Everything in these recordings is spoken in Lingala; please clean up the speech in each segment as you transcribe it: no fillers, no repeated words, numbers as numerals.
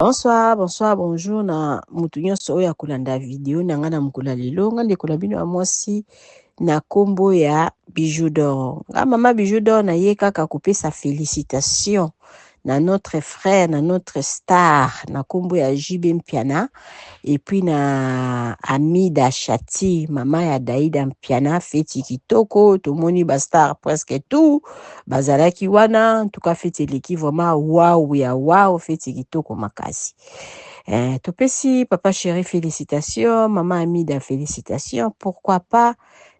Bonsoir, bonsoir, bonjour na mutu nyonso oyo akolanda video na ngai na mokolo ya lelo. Ngai ndeko na bino ya mwasi na kombo ya Bijou d'Or. Nga mama Bijou d'Or na ye kaka kopesa félicitation na notre frère, na notre star na kombo ya JB Mpiana et puis na Amida Chati, mama ya Daida Mpiana. Feti kitoko, tomoni ba star presque tout bazalaki wana. En tout cas feti eleki vraiment waouh ya waouh, feti kitoko makasi. Topesi papa chéri félicitation, mama Amida félicitation, pourquoi pas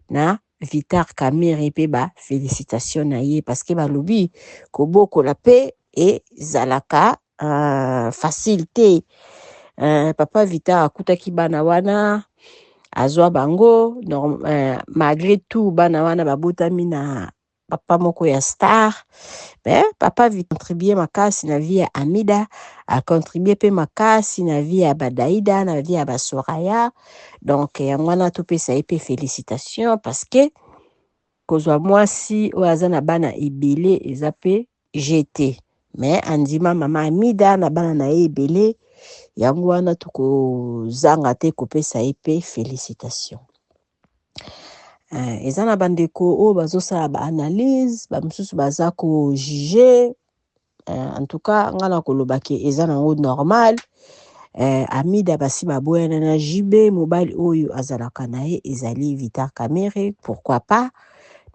na Vitar Kamere mpe ba félicitation na ye, parce que balobi kobokola mpe ezalaka facile te. Papa Vitar akutaki bana wana, azwa bango malgré tout bana wana babotami na papa moko ya star. Mais papa contribue makasi na vie ya Amida, acontribue mpe makasi na vie ya badaida, na vie ya basoraya. Donc yango wana topesa ye mpe félicitation, parce que kozwa mwasi oyo aza na bana ebele eza mpe jete. Mais andima mama Amida na bana na ye ebele, yango wana tokozanga te kopesa ye mpe félicitation. Eza na bandeko oyo bazosala baanalyse, bamosusu baza kojuge. En tout cas nga na koloba ke eza nango normal. Amida basi baboyana na JB, mobali oyo azalaka na ye ezali Vitar Kamere. Pourquoi pas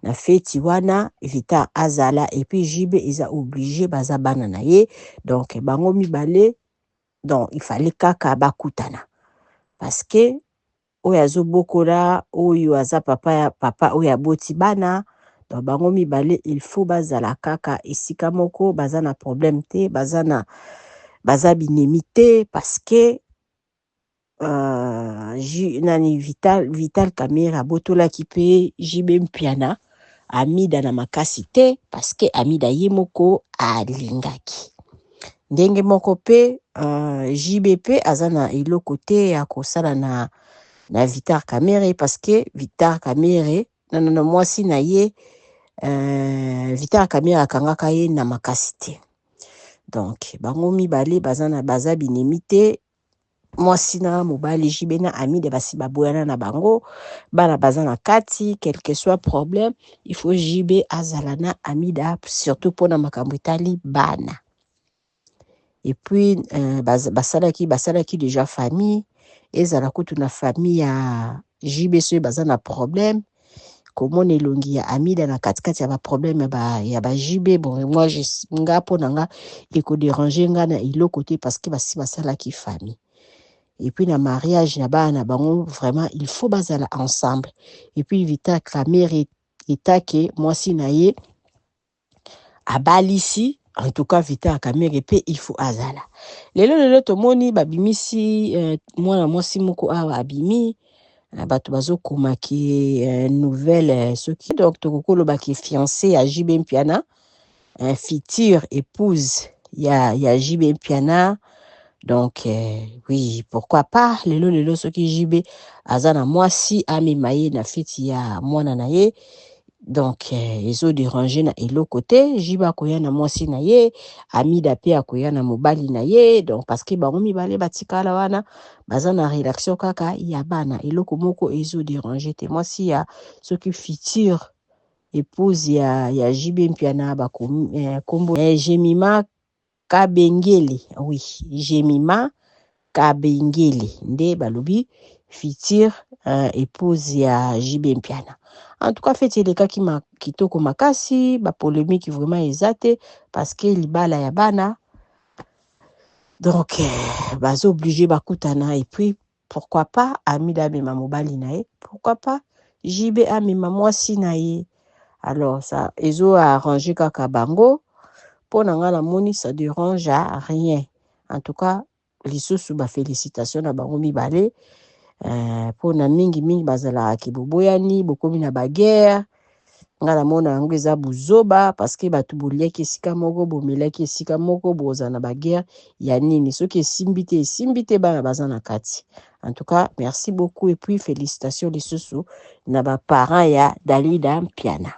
na feti wana Vitar azala, et puis JB eza obligé, baza bana na ye, donc bango mibale, donc il fallait kaka bakutana, parce que oyo azobokola oyo aza papa ya papa oyo aboti bana, donc bango mibale il faut bazala kaka esika moko. Baza na problème te, baza na baza binemi te, parce que nani Vital Kamere abotolaki mpe JB Mpiana Amida na makasi te, parce que Amida ye moko alingaki. Ndenge moko mpe JB mpe aza na eloko te ya kosala na Vitar Kamere, parce que Vitar Kamere na mwasi na ye, Vitar Kamere akangaka ye na makasi te. Donc bango mibale baza na baza binemi te, mwasi na mobali JB na Amida basi baboyana na bango, bana baza na kati. Quel que soit problème, il faut JB azala na Amida, surtout mpona makambo etali bana. Et puis basalaki déjà famille. Ezala kutu na famille ya JB, soki baza na problème, komona elongi ya Amida na katikati ya baproblème ya ba JB, bon, moi nga mpo na nga ekodéranger nga na eloko te, parce que basi basalaki famille. Et puis na mariage na bana na bango, vraiment il faut bazala ensemble. Et puis Vital Kamere etake mwasi na ye abalisi, en tout cas Vital Kamere mpe il faut azala. Lelo tomoni babimisi mwana mwasi moko awa abimi, bato bazokomaki nouvelle soki donc tokoki kolobaki fiancé ya JB Mpiana, future épouse ya JB Mpiana. Donc oui, pourquoi pas lelo soki JB aza na mwasi, amema ye na feti ya mwana na ye. Donc ezodéranger na eloko te. JB akoya na mwasi na ye, Amida mpe akoya na mobali na ye. Donc parce que bango mibale batikala wana baza na relation kaka ya bana, eloko moko ezodéranger te. Mwasi ya soki future épouse ya JB Mpiana, bakomi kombo Jemima Kabengele. Oui, Jemima Kabengele nde balobi future épouse ya JB Mpiana. En tout cas feti elekaki kitoko makasi, bapolémique vraiment eza te, parce que libala ya bana, donc baza obligé bakutana. Et puis pourquoi pas Amida amema mobali na ye, pourquoi pas JB amema mwasi na ye. Alors ça ezo arranger kaka bango. Mpo na nga namoni ça dérange à rien. En tout cas lisusu bafélicitation na bango mibale, mpona mingimingi bazalaka boboyani, bokomi na baguerre. Nga namona yango eza buzoba, parce que bato boliaki esika moko, bomelaki esika moko, bozala na baguerre ya nini? Soki esimbi te, esimbi te, bana baza na kati. En tout cas merci beaucoup et puis félicitations lisusu na baparent ya Dalida Mpiana.